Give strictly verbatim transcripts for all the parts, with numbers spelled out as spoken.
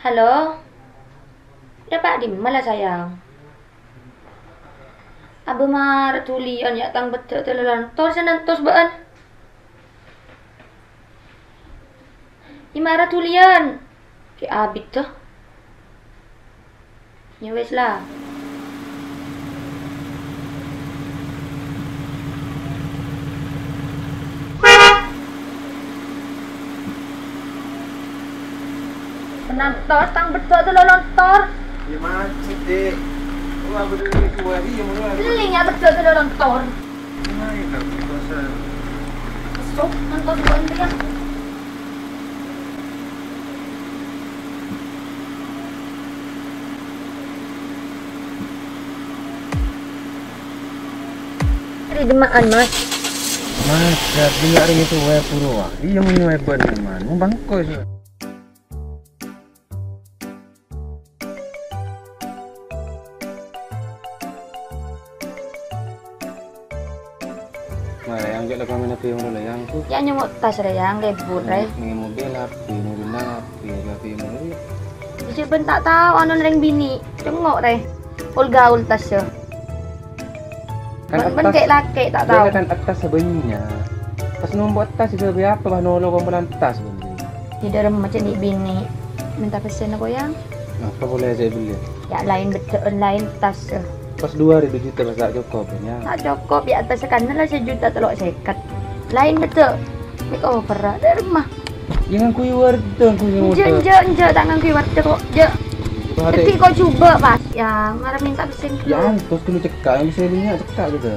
Halo? Dâpa' dimma la, sayang? Abâ mara dhuliyân, yâ, tang beddhâ' tololontor sè nentos bâ'ân. Yâ, mara dhuliyân. Kè abit, toh. Yâ wes, la. Menantos tang beddhâ' tololontor. Yâ, macet, Dek. Wah, bener-bener kuwi, yâ, ngono, yâ. Lèng, yâ, beddhâ' tololontor. Nah, yâ, kan, biasa. Sok, nentos bâ'ân, yâ. Rè jemma'an, Mas. Mas, jadi hari itu wae puro, wah. Iyâ, ngono wae bân, Man. Mau bangko, sih. Nah, yang cek lagi main H P yang dulu, yang tuh. Yâ, nyemot tas, rè, yang lebur, rè. Neng, neng mobil H P, neng bina H P, H P yang dulu. Isi ben tak tahu, anu, rèng binè'. Cengok, rè. Ol gaul tas, yâ. Kan ben, ben attas, cek lakè', tak tahu. Kan attas sebenarnya. Pas nombok attas, itu lebih apa, bah, nolo kumpulan tas, ben. Yâ, dâremma cè' nè' binè'. Minta pèssèna, koyang. Apa boleh saya beli? Yâ, laèn beddhâ'ân, laèn tas, yâ. Pas dua hari dua juta, pas tak cukup, ya. Tak cukup, yâ, tas sakana la sejuta tello sèket. Laèn beddhâ'. Makeover, dâremma. Yâ, ngangghuy warteg, ngangghuy motor. Enjâ', enjâ', enjâ', ta' ngangghuy warteg, kok. Enjâ'. Dhâddhi, kok jhubâ', pas. Yâ, mara minta pèssè. Yâ, antos ghâllu cekka', bisa bânnya' cekka' gitu.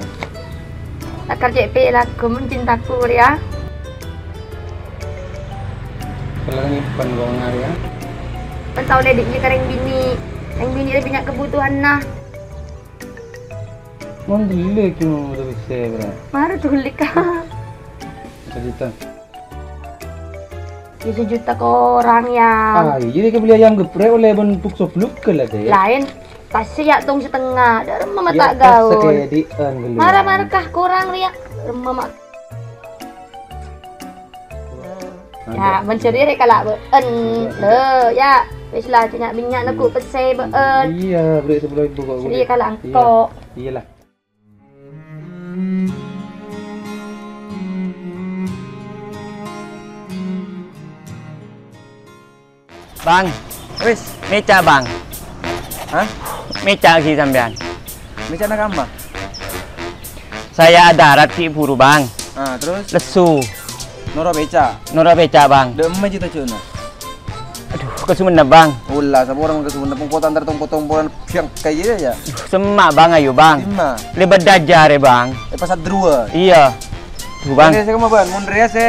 Takar cè' pè' lagu, "Mencintaku", rè, yâ. Kalau nyimpen kok ngari, yâ. Kan tao lè dhi' nyèkarèng binè'. Rèng binè' lè bânnya' kebutuhanna. Mon dhuli ki mon motor bisa, bro. Mara dhuli, Kak. Sejuta. Yâ, sejuta korang, yâ. Ah, iyâ, kè beli ayam geprek oleh ben bukso blugel la, Dek. Laèn, tas yâ tong setengah. Dâremma ma' ta' gaul. Mara, mara kah korang rè, yâ. Dâremma ma'. Yâ, mencuri rè kala' bâ'ân. Lho, yâ. Wis la, cè' nya'-bânnya' neggu' pèssè bâ'ân. Iyâ, beri sepuluh ribu kok. Iyâ, kala' engko'. Iyâ la. Bang. Wis. Mèca, Bang. Hah? Mèca ghi sampèyan. Mècana kamma? Saya ada arat ghi' buru, Bang. Ah, terus? Lesu. Noro' beca? Noro' beca, Bang. Dâ'emma jhâ' tojjhuna? Aduh, ka Songennep, Bang. Ola, saporana ka Songennep, engko' ta' antar tompo-tompoan biang kaya ya. Aduh, semma', Bang, ayo, Bang. Dimma? Lèbât Dâjâr, Bang. Eh, Pasar Druwa? Iyâ. Duh, Bang. Rèya sè kamma, Bang? Mon rèya sè,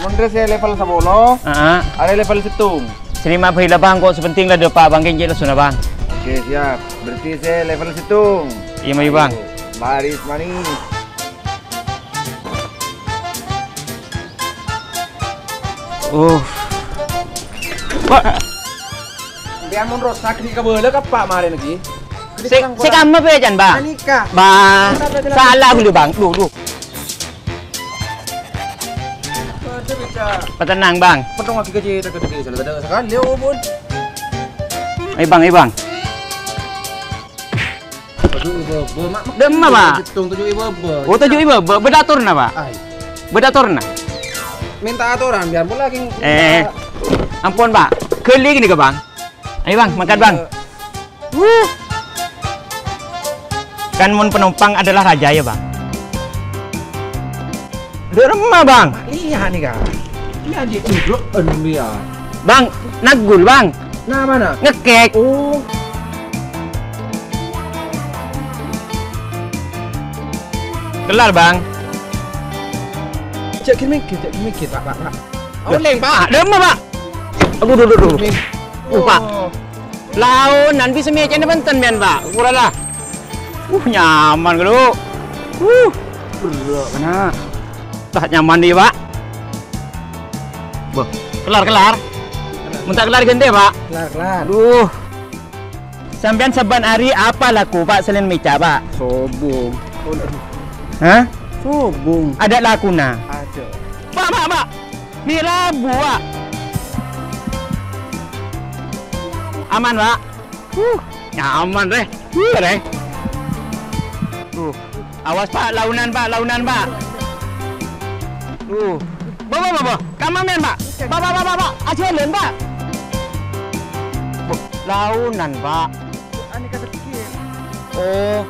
mon rèya sè level sapolo, heeh, arèya level sèttong. Sè lèma' bhâi la, Bang, kok sè pentèng la dâpa', Bang, kèng cè' lessona, Bang. Oke, siap. Berarti sè level sèttong. Iyâ, mayu, Bang. Ayo, baris manis. Uh. Pak. Sampèyan mon rosak nèka bâlâ ka Pak marèna ghi. Sè, sè kamma pècan, Bang? Anika. Bang, salah ghâllu, Bang. Duh, duh. Patenang, Bang. Petong lagi kecil, kecil, kecil. Salah ada sekali, oh, pun. Ayo, Bang, ayo, Bang. Toju' ibâbâ, Mak. Dâ'emma, Pak? Sèttong toju' ibâbâ. Oh, toju' ibâbâ. Bâdâ atorna, Pak? Ay. Bâdâ atorna? Mènta atoran, biar pun lagi. Eh, ampon, Pak. Ghâlli kènè ka, Bang. Ayo, Bang, mangkat, Bang. Iya. Wuh. Kan mon penumpang adalah raja, ya, Bang? Dâ'emma, Bang? Iya, nih, Kak. Iya, di uduk, anu, ya. Bang, nagul, Bang. Nah, mana? Ngekek. Oh. Kelar, Bang. Cek gini, cek gini, Pak, Pak, Pak. Oleng, Pak. Dâ'emma, Pak? Aduh, duh, duh, duh. Uh, Pak. Oh. Laonan bisa mècana bhânten, mèn, Pak. Ukur la. Uh, nyaman, ghâllu. Uh, berrâ' kana. Tah nyaman, iyâ, Pak. Wah, kelar, kelar. Mènta kelar ghântè, Pak. Kelar, kelar. Duh. Sampèyan sabbhân arè apa lagu, Pak, selain mèca, Pak? Sobung. Hah? Sobung. Ada laguna? Ada. Pak, Pak, Pak. Mèra buwâ. Aman, Pak. Huh, nyaman, rè. Iyâ, rè. Huh. Awas, Pak, launan, Pak, launan, Pak. Huh. Bâ, bâ, bâ, bâ. Kamma, men, Pak? Pak, Pak, Pak, Pak, Pak. Ajhâlân, Pak. Bâ, launan, Pak. Oh.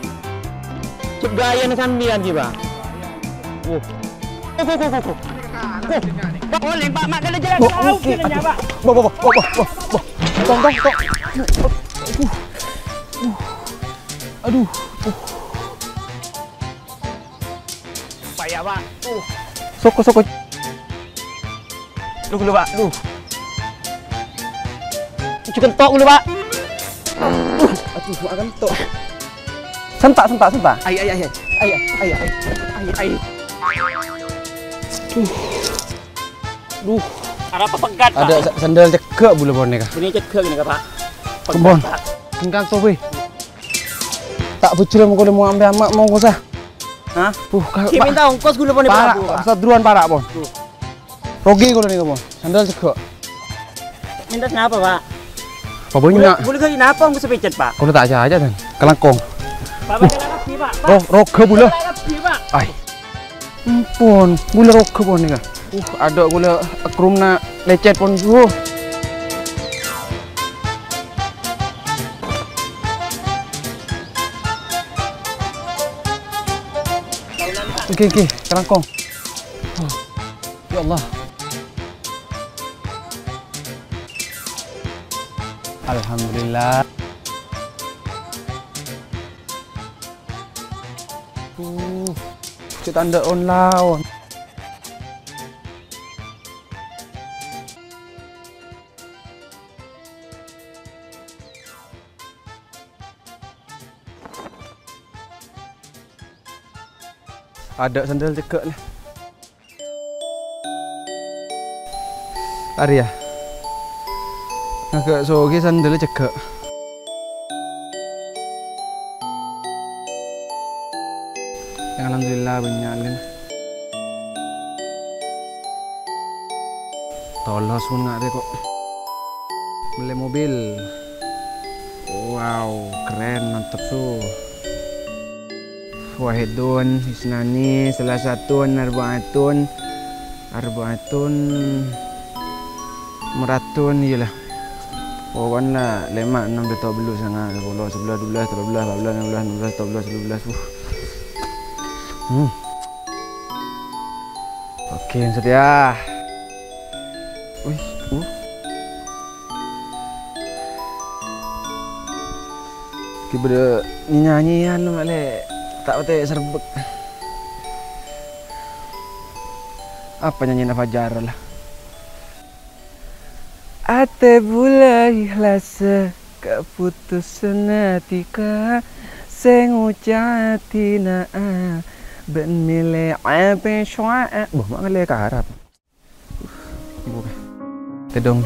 Cep gayana sampèyan, ghi, Pak. Huh. Kok, kok, kok, kok, kok. Kok. Pak, oleh, Pak, mak kena jalan. Kok, tahu oke. Kena nyawa. Bâ, bâ, bâ, bâ, bâ, bâ. Tong, tong, tong. Aduh. Aduh. Payah, Pak. Uh. Soko, soko. Duh, ghâllu, Pak. Duh. Jhughân tok ghâllu, Pak. Aduh, makan tok. Sentak, sentak, sentak. Ai, ai, ai, ai. Ai, ai, ai. Ai, ai. Duh. Duh. Arapa pegat, Pak? Ada sa-, sandal cegghâ' bulâ ponèka. Ini cegghâ' ini, Pak. Kebon. Pegat, Pak. Engkang to, Boy. Ta' bhâjhrâ mongko lè mo ambè ama' mongko sa. Hah? Buh, ka-, Ki pa-, minta ongkos ghulâ pon para', Pak. Sadruwan para', pon. Duh. Rogi kaulâ nèko, pon. Sandal cegghâ'. Minta napa, Pak? Apa bânnya'? Bulâ, bulâ ghâ' napa ongkos pècèt, Pak? Kaulâ ta' aja-aja, Dan. Kalangkong. Bapak jalan rapi, Pak. Pak. Ro-, roga bulâ. Jalan rapi, Pak. Ai. Ampon, bulâ roga pon nèka. Uh, adâ' bulâ ekrumna lècèt pon, uh. Oke, oke, kalangkong. Oh. Ya Allah. Alhamdulillah. Uh, cè' tandhâ on-laon. Adâ' sandal cegghâ' nè. Arèya. Ngaghâ' soghi sandal cegghâ'. Alhamdulillah, bânnya' lèn. Tolos mon nga' rè ko'. Mellè mobil. Wow, keren, mantep tuh. Wahidun, isnani, salasatun, arba'atun, arba'atun, mi'atun, iyâ la. Pokokna la, lèma', ennem, pètto', bâllu', sanga', sapolo, sabellâs, dubellâs, tello bellâs, empa' bellâs, limma bellâs, ennem bellâs, pètto' bellâs, bâllu' bellâs. Uh. Hmm. Oke, setia. Wih, uh. Ki bâdâ nyanyian, malè ta' patè serbek. Apa nyanyianna Fajar la? Atè bulâ ikhlas kaputusan atika, sè ngoca' atina bân mèlè apa so'a. Boh, ma' ngallè ka Arab. Tèdung.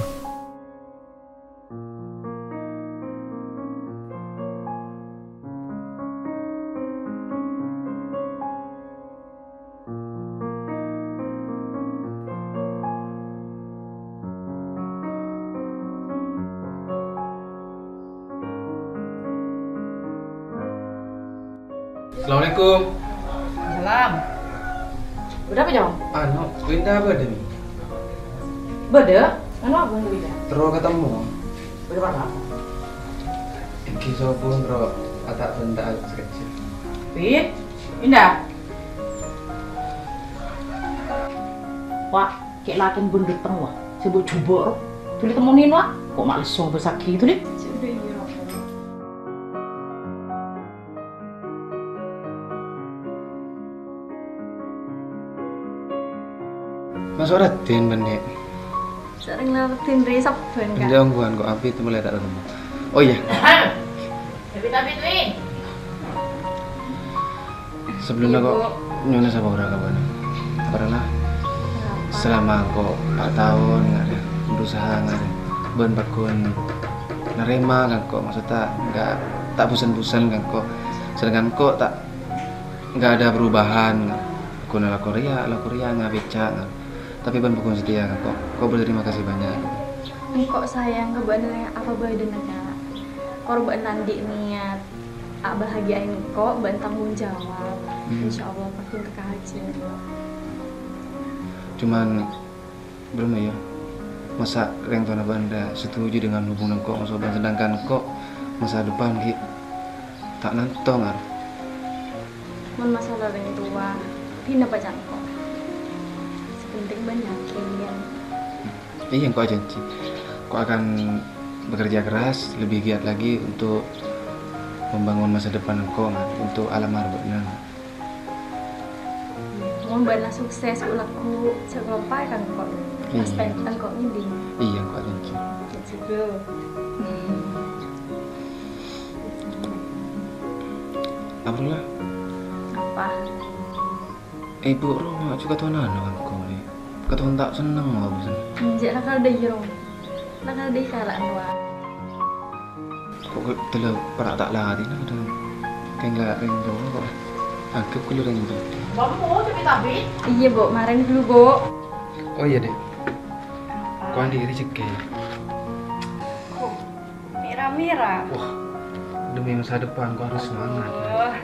Assalamualaikum. Salam. Bâdâ apa, Jong? Anu, Winda bâdâ, Mi? Bâdâ? Anu apa, Winda? Terro ketemu. Bâdâ apa? Èngghi sobung, terro ata' bânta' sakejjhâ'. Win, Winda. Wa', kè' lakèn bendut teng, wa'. Sè bu-, jubuk, ro. Dhuli temmonin, wa'. Kok ma' lesso bâsaghi dhuli? Maso' raddhin, bânnè. Sareng la raddhin rè sabbhân, Kak. Enjâ' ongghuwân kok, abit mulai ta' ketemu. Oh, iyâ. Abit-abit, Win. Sebelumnya kok nyonya sapora ka bâ'na. Karena selama engko' empat tahun nga' rè berusaha nga' rè bân pagghun narèma ka engko', maksudnya enggak, ta' bosan-bosan ka engko'. Sedangkan engko' ta', enggak ada perubahan. Pagghun la Korea, la Korea nga' bècca' nga'. Tapi bân pagghun setia ka engko'. Engko' berterima kasih banyak. Engko' sayang ka bâ'na apa bâdâna, Kak. Kor bâ'na andi' niat abahagia'in engko', bâ'na tanggung jawab. Hmm. Insyaallah, pagghun tekka hajât. Cuman, bârâmma, yâ? Masa' rèng towana bâ'na ta' setuju dengan hubungan engko' maso' bâ'na, sedangkan engko' masa depan ghi' ta' nantong, Ar. Mon masalah rèng towa, dinah paca' engko'. Sè penting bâ'na yakin, yâ. Iyâ, engko' ajhânjhi. Engko' akan bekerja keras, lebih giat lagi untuk membangun masa depan engko', Ngan, untuk alamar bâ'na. Mon bâ'na sukses, ghu-lagghu, sè kaloppaè ka engko'. Pas Iyâ. Pènta engko' ngèdhing. Iyâ, engko' ajhânjhi. Jhâ' jhubâ. Apa la? Apa? Ibu rowa jhughân katowana kan engko' rè. Katowana ta' senneng, Om. Enjâ' la kal dâ' iyâ, Rom. La kal dâ' iyâ kala' rowa. Kok, kok tella para' ta' latèna kadhâng. Kèng la rèng rowa kok. Anggep ghâllu rèng rowa. Bâ'na, Bu, cepet abis. Iyâ, Bu. Marèn ghâllu, Bu. Oh iyâ, Dek. Apa? Kok andi' rejhekkè. Kok mèra-mèra? Wah, demi masa depan kok harus semangat, ya. Oh.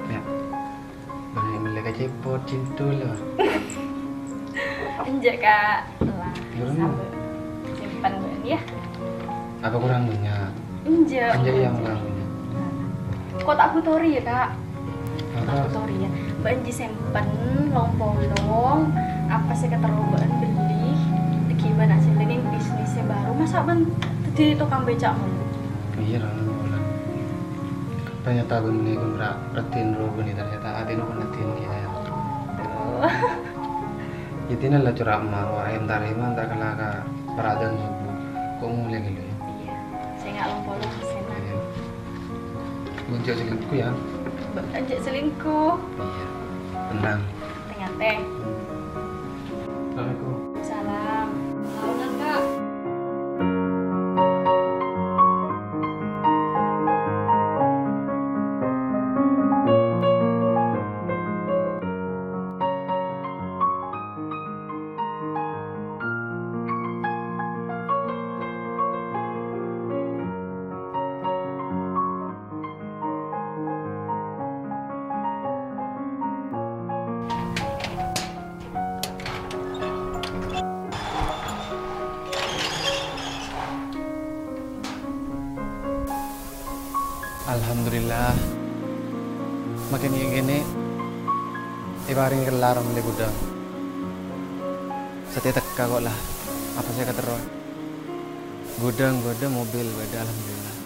Ya. Bânnè mellè ka cepot, cintu la. Enjâ', Kak. Lah, Gimana? Sabbhâr. Simpen bâ'na, ya. Apa kurang punya? Enjâ'. Enjâ' yang kurang punya. Kok ta' bhuto rèya, Kak? Apa? Ta' bhuto rèya. Bâ'na jiyâ simpen, long-polong, apa sè katerro bâ'na bellè, ghi' bâ'na ajhâlânè bisnis sè bhâru. Masa' bâ'na dhâddhi tokang beca' malolo? Iyâ, Ron, polong. Ternyata bâ'na mènè ghun ra-, raddhin rowa bâ'na, ternyata atèna pon raddhin kèya, ya. Aduh. Intina la cora' emma' rowa, entar emma', entar kala ka para'atan subuh. Kok molè ghâllu, ya? Iyâ. Sènga' long-polong, sènga'. Iyâ. Bâ'na jhâ' selingkuh, ya? Bâ'na jhâ' selingkuh. Iyâ. Tenang. Tè-ngatè. Assalamualaikum. Salam. Salam, Kak. Alhamdulillah. Makè nè'-kènè' èparèngè kellar mellè ghudhâng. Satèya tekka kok la. Apa sè katerro? Ghudhâng bâdâ, mobil bâdâ, alhamdulillah.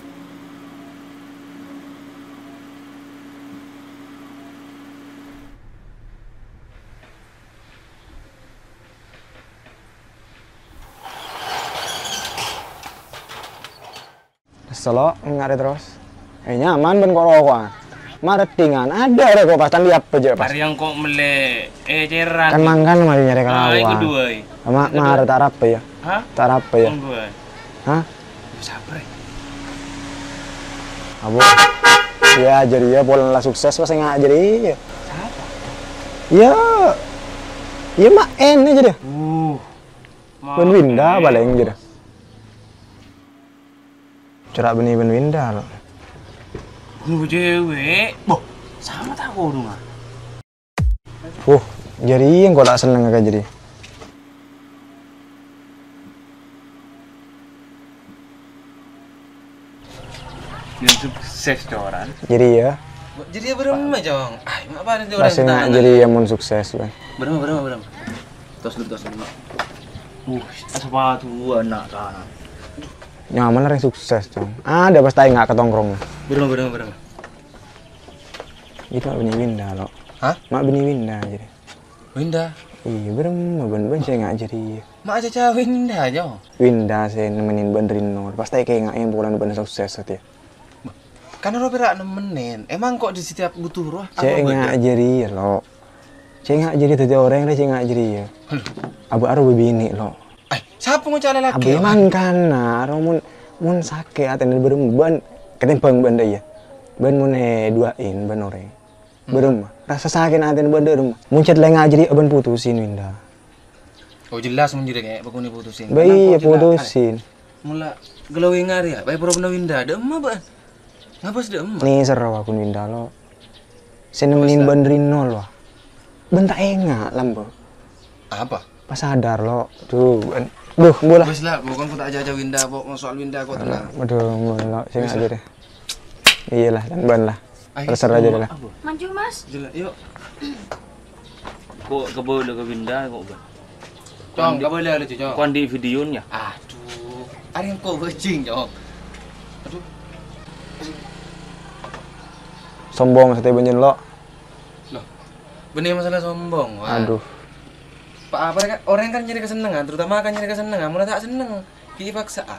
Solo, ngarè terros. Eh, nyaman bân ko'-roko'an. Marè dingan, adâ' rè ko' pas tan liyap jâ' pas. Marè engko' mellè ècèran. Kan mangkana marè nyarè kalawan. Iku duwâi. Ma-, marè ta' arapa, ya? Hah? Ta' arapa, ya? Engko' duwâi. Hah? Sabbhâr, ya. Abu. Ya, jârèya polana la sukses pas enga' jârèya. Sapa? Ya. Ya, ma' ènè jârèya. Uh. Bân Winda palèng jârèya. Cora' bânnè bân Winda, lo. Bân cewek. Boh, sama ta' kodhungnga? Wuh, jârèya engko' la senneng ka jârèya. Yang sukses, coran. Jârèya. Jârèya bârâmma, Cong? Ah, ma' parèng Pas enga' jârèya mon sukses, bân. Bârâmma, bârâmma, bârâmma. Tos dulu, tos dulu. Uh, sepatu ana' tanah. Nyaman rèng sukses, Cong. Adâ' pas ta' enga' ka tongkrong. Bârâmma, bârâmma, bârâmma. Itu ma' bânnè Winda, lo. Hah? Ma' bânnè Winda, jârèya. Winda? Iyâ, bârâmma bân, bân sè enga' jârèya. Ma' acaca Winda, Jo? Winda sè nemmenin bân Rino. Pas ta' èkènga'è polana bân sukses satèya. Kan ro pèra' nemmenin. Emang kok di setiap butuh roh, Sè apa enga' bâdâ? Jârèya, lo. Sè enga' jârèya dhâddhi orèng rè sè enga' jârèya. Aduh. Abu aro bâbinè', lo. Ay, sapa ngoca' lalakè? Abu mangkana, aro mon, mon sakè' atèna bârâmma bân katèmbhâng bân dâ' iyâ. Bân mon èdu'ain bân orèng. Hmm. Bârâmma? Rasa sakè'na atèna bân dâ' bârâmma? Mon cè' la enga' jârèya bân putusin, Winda. Oh, jelas mon jârèya, Kè, pokokna putusin. Bâ iyâ, putusin. Mula Glowing arèya, bâi poro bân Winda, dâ' emma bâ'ân. Ngabâs dâ' emma. Nèser wa kun Winda lo. Sè nemmenin bâ'ân rèno lo. Bâ'ân ta' enga', Lam, Bu. Apa? Pas sadar lo. Duh, bâ'ân. Duh, Bu lah. Wis lah, pokoknya aku tak aja-aja Winda, pok, soal Winda kok tenang. Aduh, Bu lo. Sènga' aja deh. Iyalah, bâ'ân lah. Terserah aja deh lah. Maju, Mas. Jelas, yuk. Kok kabâlâ ka Winda kok, Bang? Cong, kabâlâ lu, Cong. Kok andi' videonya? Aduh, arè engko' bajing, Cong. Aduh. Sombong satèya bâ'ân lo. Loh, bânnè masalah sombong, wah. Aduh. Pa-, apa kan, orang kan nyari kesenangan, terutama kan nyari kesenangan, malah ta' senneng. Ki paksa, ah.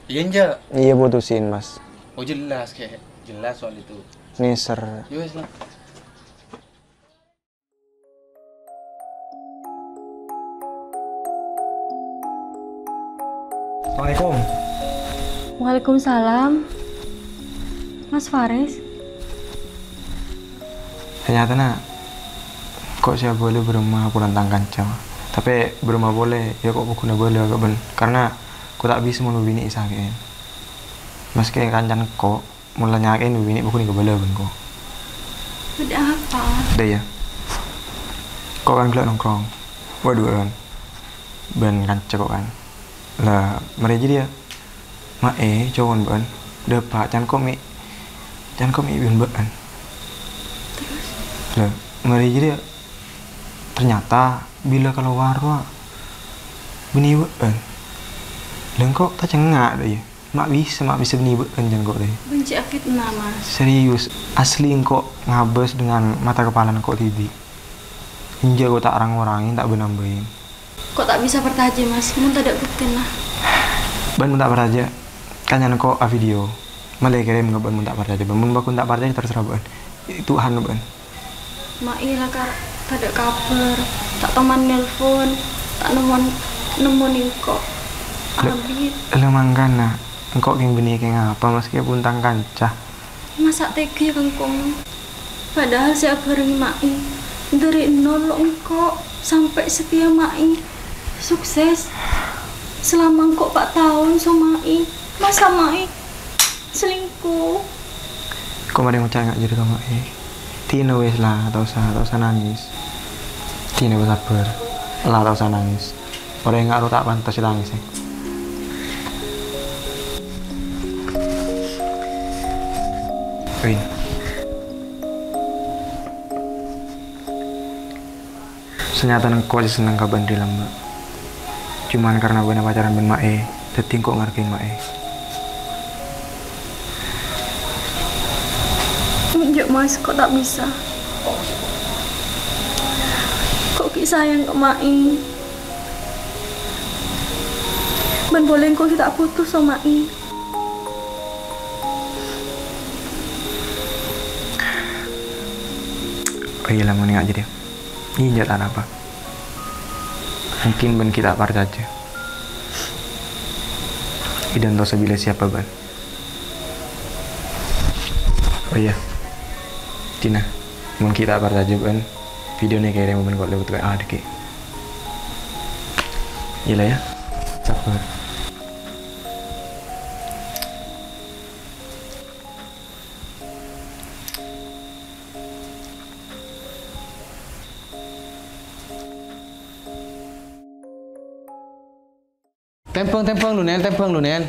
Iya, enjâ'. Iya, putusin, Mas. Oh, jelas, kayak jelas soal itu. Nèser. Ya wes lah. Assalamualaikum. Waalaikumsalam. Mas Faris. Sanyatana, kok sè abâlâ bârâmma polana tang kanca. Tapè bârâmma polè, ya kok pokona abâlâ ka bâ'ân. Karna kok ta' bisa mon binè' èsakè'è. Maskè kancana kok, Mon la nyakè'è binè' bhukuna kabâlâ bân ko. Bâdâ apa? Dâ' iyâ. Ko' kan ghellâ' nongkrong. Waduh, kan. Bân kanca ko' kan. La, marè jârèya. Ma'è, cowon bân. Dâpa', can ko' mè', can ko' mè' bân bân. Terus? La, marè jârèya. Ternyata, bilâ kalowar, wa, bânnè bân. La, ko' tacengnga' dâ' iyâ. Ma' bisa, ma' bisa bânnè bân can ko' rè. Bân cè' afitna, Mas. Serius, asli engko' ngabâs dengan mata kepala engko' dhibi'. Enjâ' ko' ta' rang-orangè, ta' bân-ambâi. Ko' ta' bisa parcajâ, Mas, mon tadâ' buktèna. Bân mon ta' parcajâ, kanyana ko' avideo. Malè kèrèm ka bân mon ta' parcajâ. Bân mon bhâkun ta' parcajâ, terserah bân. Itu Tuhan bân. Ma'i la ka-, tadâ' kabhâr, ta' toman nelpon, ta' nemmon, nemmon engko'. Lè-, abit. Lè mangkana, engko' kèng bânnè kèng apa maskèpon tang kanca? Masa' tega ka engko'? Padahal sè abhârengngè Ma'i, dâri nol lo' engko' sampè' satèya Ma'i sukses. Salama engko' pa' taon so Ma'i, masa' Ma'i selingkuh. Ko' marè ngoca' nga' jârèya ka Ma'i. Dina wis la, ta' osa, ta' osa nangis. Dina wis sabbhâr. La, ta' osa nangis. Orèng nga' ro ta' pantes nangis, eh. Win. Sanyatana engko' sè senneng ka bân rè lambâ'. Cuman karna bâ'na pacaran bân Ma'i, dhâddhi engko' ngargai Ma'i. Enjâ', Mas, ko' ta' bisa. Ko' ghi' sayang ka Ma'i. Bân polè engko' ghi' ta' bhuto so Ma'i. Oh iyâ, lamon nga' jârèya. Iyâ, enjâ' ta' napa. Mungkin bân ghi' ta' parcajâ. Idan tosa bila siapa bân. Oh iyâ. Dina, mon ghi' ta' parcajâ bân, video nè kèrèm bân ko' lewat W A dâgghi'. Iyâ la yâ. Sabbhâr. Tèmbhâng, tèmbhâng lu, Nèn, tèmbhâng lu, Nèn.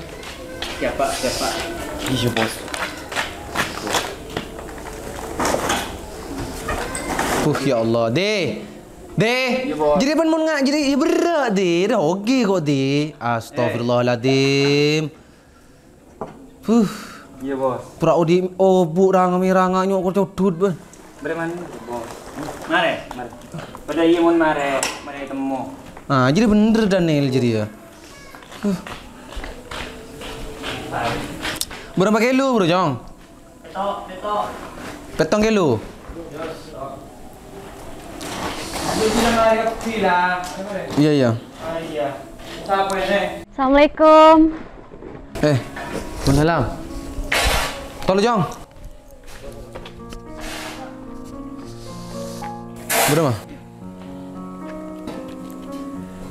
Siap, Pak, siap, Pak. Iyâ, Bos. Uh, ya Allah, Dè. Dè. Iyâ, Bos. Jârèya bân mon nga', jârèya, iyâ berrâ', Dè. Rogi ko', Dè. Astagfirullahaladzim. Huh. Iyâ, Bos. Pura odi' obu' rang-, mè-, ranga nyo' kocodut, bân. Marè, Bos. Marè, marè. Padâ iyâ, mon marè, marè temmo. Ah, jârèya bhender Daniel jârèya. Huh. Bârâmpa kilo, Bro, Cong? Pètto', pètto'. Pètto' kilo. Iyâ, iyâ. Assalamualaikum. Eh, Bun Salam. Tolo, Cong. Bârâmma?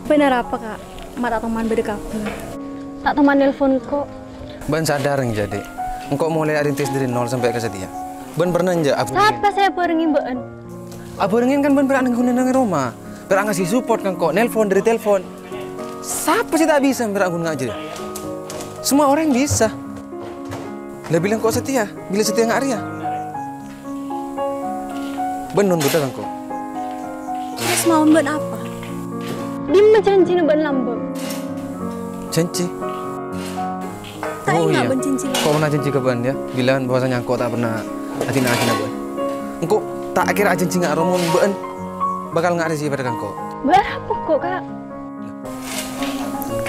Bhender apa, Kak? Ma' ta' toman bâdâ kabhâr. Ta' toman nelpon engko'. Bâ'ân sadar, Neng, jadi. Engko' molaè arintis dâri nol sampè' ka satèya. Bâ'ân pernah enjâ' abhârengngèn? Sapa sè abhârengngèn bâ'ân? Abhârengngèn kan bâ'ân bârâ'na ghunèna roma. Bârâ'na ngasi support ka engko', nelpon dâri telpon. Sapa sè ta' bisa bârâ'na ghun nga' jârèya? Semua orang bisa. Lah, bilâ engko' satèya, bilâ satèya nga' rèya. Bâ'ân nondhudhâ ka engko'. Terros maon bâ'ân apa? Dimma janjina bâ'ân lambâ'? Janji? Ta' enga' bâ'ân janjina? Engko' pernah janji ka bâ'ân, yâ. Bilâ bahwasanya engko' ta' pernah adina-adina bâ'ân. Engko' ta' kèra ajanji nga' roma bâ'ân bhâkal nga' rèya sè padâ ka engko'. Bâ'ân apa engko', Ka'?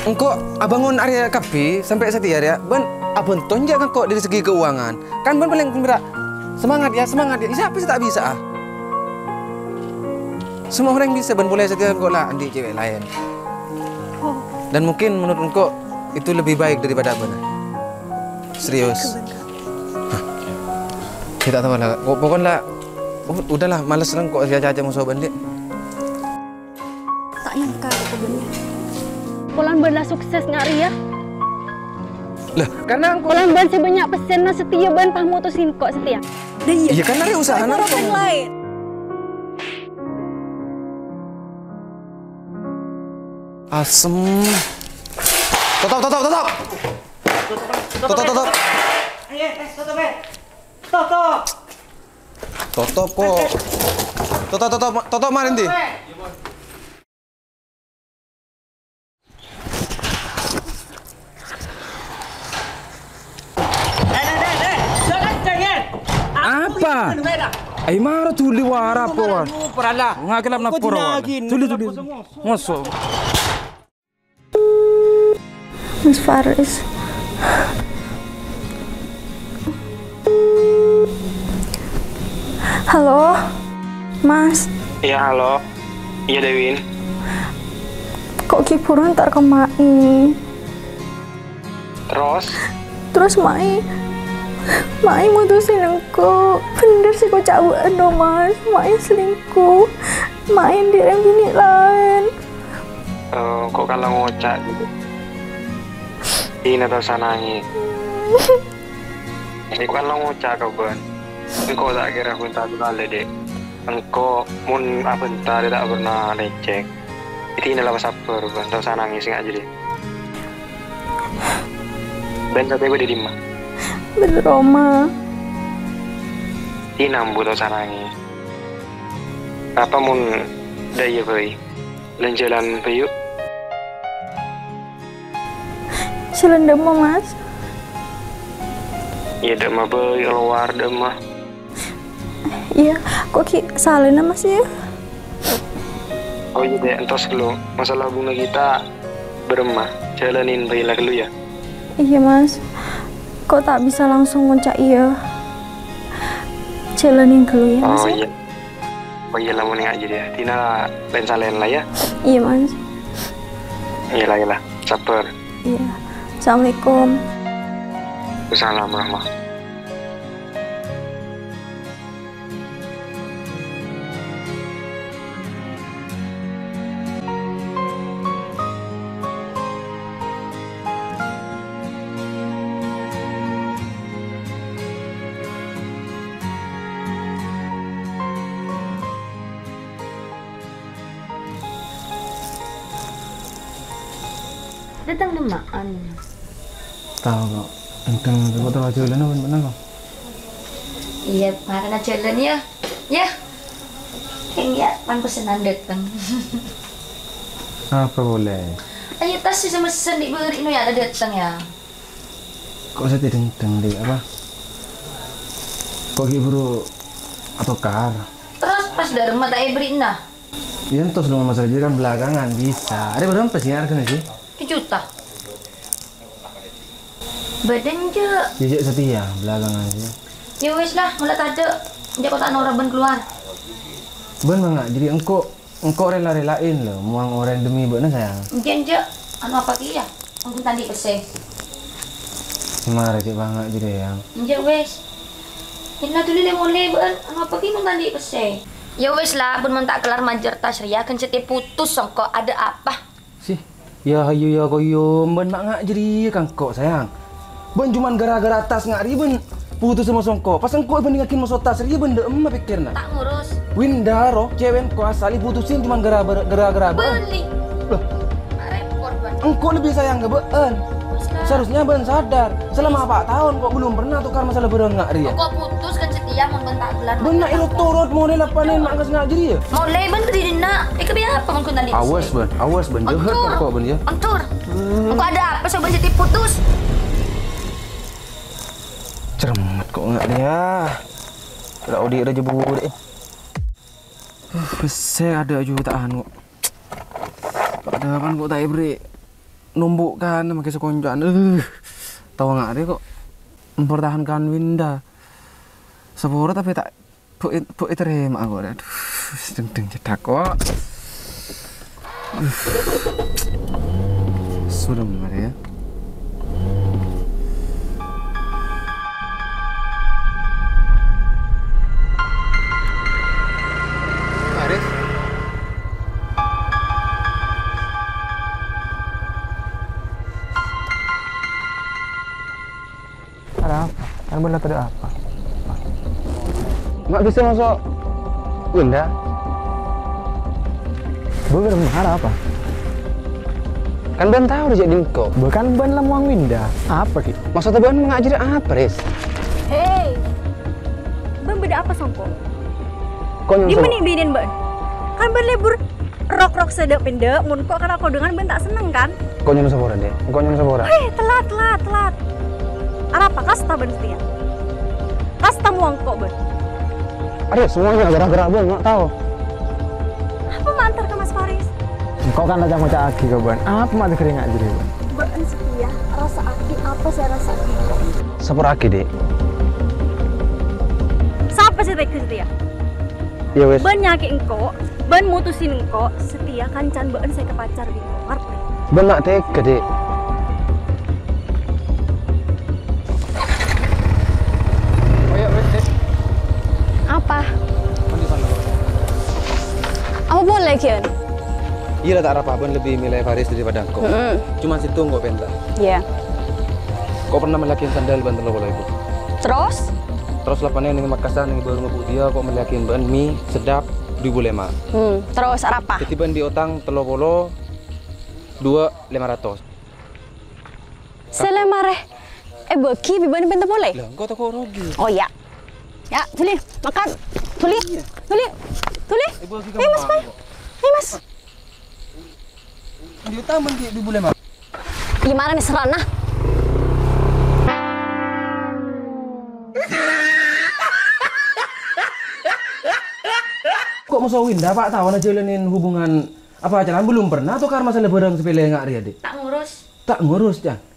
Engko' abângon arèya kabbhi sampè' satèya rèya, bâ'ân abhânto enjâ' ka engko' dâri segi keuangan. Kan bâ'ân palèng mèra, "Semangat ya, semangat ya." Sapa sè ta' bisa'a? Semua orang bisa, bâ'ân polè satèya engko' la andi' cewek laèn. Oh. Dan mungkin menurut engko' itu lebih baik daripada bâ'ân. Serius. Hah? Kita tahu lah. Pokoknya lah, oh, udahlah, males lah engko' sè aca-aca moso bâ'ân, Dik. Ta' nyangka ka bâ'ân. Polana bâ'ân la sukses nga' rèya. Lah, karena engko'. Polana bâ'ân sè bânnya' pèssèna satèya bâ'ân pas motosin engko' satèya. Lah, iyâ. Iyâ, kan arèya usahana. Orang laèn. Asem. Totop, totop, totop. Totop, totop. Ayo, eh, totop, eh. Totop. Totop kok. Totop, totop, totop, mari, Ndi. Apa? Ai mara dhuli wara apa? Nga' kelap napora. Dhuli, dhuli. Ngoso. Mas Faris. Halo, Mas. Iya, halo. Iya, Dewin. Kok ghi' buru entar ka Ma'i? Terus? Terus Ma'i, Ma'i mutusin engko'. Bhender sè èkoca' bâ'ân, Mas. Ma'i selingkuh. Ma'i andi' rèng binè' laèn. Eh, kok kala ngoca' gitu? Dina ta' osa nangis. Engko' kala ngoca' ka bâ'ân. Engko' ta' kèra bhunta dhu kalè, Dek. Engko' mon abhânta ta' pernah lèncèng. Dina la sabbhâr, bâ'ân ta' osa nangis, nga' jârèya. Bâ'ân satèya bâdâ è dimma? Bâdâ è roma. Dina embu ta' osa nangis. Apa mon dâ' iyâ bhâi? Lan-jhâlân bhâi, yu'. Jhâlân dâ' emma, Mas? Iyâ, dâ' emma bhâi, kalowar dâ' emma. Iyâ, kok ghi' salèna, Mas, iyâ? Oh iyâ, Dek, entos ghâllu. Masalah hubungan kita bârâmma, jhâlânin bhâi la ghâllu, yâ. Iyâ, Mas. Kok ta' bisa langsung ngoca' iyâ? Jhâlânin ghâllu, yâ, Mas, oh, yâ? Iyâ. Oh iyâ, lamon nga' jârèya. Dina laèn-salèn la, yâ? Iyâ, Mas. Iyâ la, iyâ la. Sabbhâr. Iyâ. Assalamualaikum. Waalaikumsalam warahmatullahi. Dâteng dâmma'an? Tao, kok. Ènthèng, kok terro ajhâlân apa, bân, kok? Iyâ, marana jhâlân, yâ. Yâ. Kèng, yâ, pan pessenan dâteng. Apa polè? Ayo, tas sè messen dhi' bâri'na, yâ, ta' dâteng, yâ. Kok sè tèdheng-dheng, Dek, apa? Kok ghi' buru atokar? Terros pas dâ' remma ta' èbâri'na? Yâ, entos dong, masalah jârèya kan belakangan bisa. Arèya bârâmpa sih argana sih? Sejuta. Bâdâ, Jhâ'? Jhâ' satèya belakangan sih. Yâ wis lah, mula tadâ'. Jhâ' kok ta' noro' bân kalowar. Bân mangga, jadi engko', engko' rela-relain lho, muang orèng demi bâ'na, sayang. Enjâ', Jhâ'. Anu apa kèya? Engko' ta' andi' pèssè. Mara cè' bânga' jârèya, Yang. Enjâ' wis. Yèn la dhuli lè molè bâ'ân, anu apa kèya mon ta' andi' pèssè? Yâ wis la, bân mon ta' kellar majâr tas rèya, ghân satèya putus sengko', ada apa? Sih, Ya hayyu ya qayyum, bân ma' nga' jârèya ka engko', sayang. Bân coma gara-gara tas nga' rèya bân putus sama songko'. Pas engko' èbhândhingaghi moso tas rèya bân dâ' emma pèkkèrra. Ta' ngurus. Winda ro, cèwèk engko' asal èputusin coma gara-gara, gara-gara bâ'na. Bâli. Loh. Repot, bân. Engko' lebbi sayang ka bâ'na. Wis, Kak. Seharusnya bâ'na sadar. Selama empat tahun kok belum pernah tukar masalah bârâng nga' rèya. Kok putus kan setia mon bâ'na ta' gelar. Bâ'na ero turut molè lapanè ma' ngas nga' jârèya. Molè bâ'na berdiri nak. Eh, kebiasa apa mon kunali? Awas bâ'na, awas bâ'na. Jâhât kok bâ'na ya. Hancur. Engko' ada apa coba jadi putus? Cermet kok nga' rèya. Kala odi' rajâ budi. Uh, pèssè ada jutaan kok. Padahal kan kok ta' èberri' nombok kan, makè sakonco'an. Uh, tao nga' rèya kok mempertahankan Winda. Sapora tapè ta' bu-, bu-, ètarèma kok. Aduh, deng-deng cedhak kok. Uh. Suram arèya. Arif. Ada apa? Kan bâ'na tadi apa? Ma' bisa maso' Winda? Bâ'na arapa? Kan bâ'na tao dâ' jâ' dingko. Bâ'na kan bâ'na la moang Winda. Apa, Ki? Maksodda bâ'na nga' jârèya apa, Ris? Hei! Bâ'na bâdâ apa songko'? Konyol. Dimma nè binèna bâ'na? Kan bâ'na lebur rok-rok sè dâ' pèndâ', mon ko' kala kodengan bâ'na ta' senneng, kan? Ko' nyono sapora, Dek. Ko' nyono sapora. Eh, telat, telat, telat. Arapa kasta bâ'na satèya? Kasta moang ko' bâ'na. Ada semuanya gara-gara bâ'na, nggak tahu. Apa ma' entar ka Mas Faris? Engko' kan la ca'-ngoca' aghi ka bâ'na. Apa ma' dâggâri nga' jârèya, bâ'na? Bâ'na satèya, rassa aghi apa sè rassa aghi ko'. Sapora aghi, Dek. Sapa sè tegghâ satèya? Ya wis. Bâ'na nyakè'è engko', bâ'na mutusin engko', satèya kancana bâ'na sè èkapacar bi' engko', ngartè? Bâ'na ma' tegghâ, Dek. Apa? Apa boleh, Kian? Iyâ la, ta' arapa bâ'na lebbi mèlè Faris daripada engko'. Mm-mm. Coma sèttong ko' pènta. Iyâ. Ko' pernah mellèyaghin sandal bân tello polo èbu. Terros? Terros la panè neng Makassar, neng bârung budi ko' mellèyaghin bâ'na mi seddhâp du èbu lèma. Hmm, terros arapa? Dhâddhi bâ'na bi' otang tello polo du lèma ratos. Sè lèma rè-, èbâghi bi' bâ'na pènta polè? Lah, engko' tako' rogi. Oh, iyâ. Ya, Duli, makan. Duli, Duli, Duli. Èbâghi ka Mas, Bang. Ayo, Mas. Di taman di, di bule, Mas. Iyâ, mara nèserrana. Ko' moso Winda, Pak, tao na jhâlânin hubungan apa, carana belum pernah tokar masalah bârâng sepele nga' rèya, Dek? Ta' ngurus. Ta' ngurus, Cang.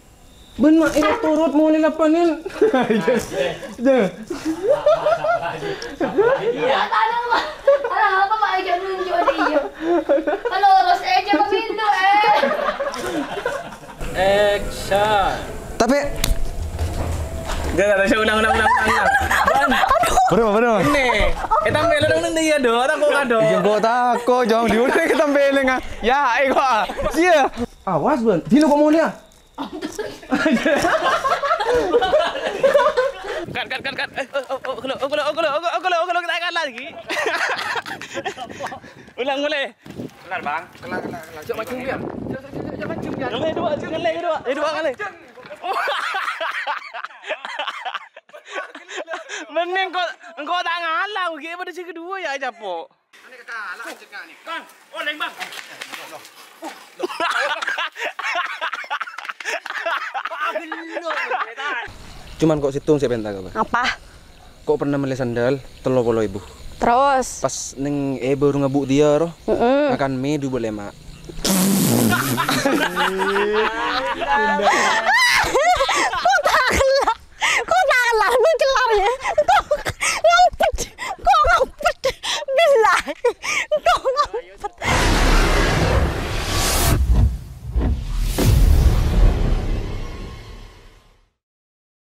Bâ'na ma' èro turut molè lapanè. Iyâ. Iyâ, tanang, Pak. Arapa, Pak, aja nunjuk dia. Kalau terus aja pemilu, eh. Action. Tapè. Gak, gak, gak, ulang, ulang, ulang, ulang, ulang. Bân. Bârâmma, bârâmma? Ini. Eh, tampil dong, nanti ya, dong. Orang kok nggak dong? Iyâ, kok tako', Jong. Diundang ke tampil, nga'. Ya, eh, kok. Iyâ. Awas, Bân. Dino kok molè, ya? Cut, cut, cut, cut. Eh, oh, oh, oh, kalau, oh, kalau, oh, kalau, oh, kalau, oh, kalau, kita kalah lagi. Ulang mulai. Kelar, Bang. Kelar, kelar, kelar. Cok, maju, biar. Cok, cok, cok, cok, maju, biar. Yang kedua, yang kedua, yang kedua kali. Mending kok, engko' ta' ngalah, ghi' padâ sè kedua ya, Capo. Bang, oleng, Bang. Cuman ko' sèttong sè pènta ka, Bang. Apa? Ko' pernah mellè sandal tello polo èbu. Terros? Pas neng è bârung abu' dia, ro. Mm-mm. Ngakan mi du èbu lèma.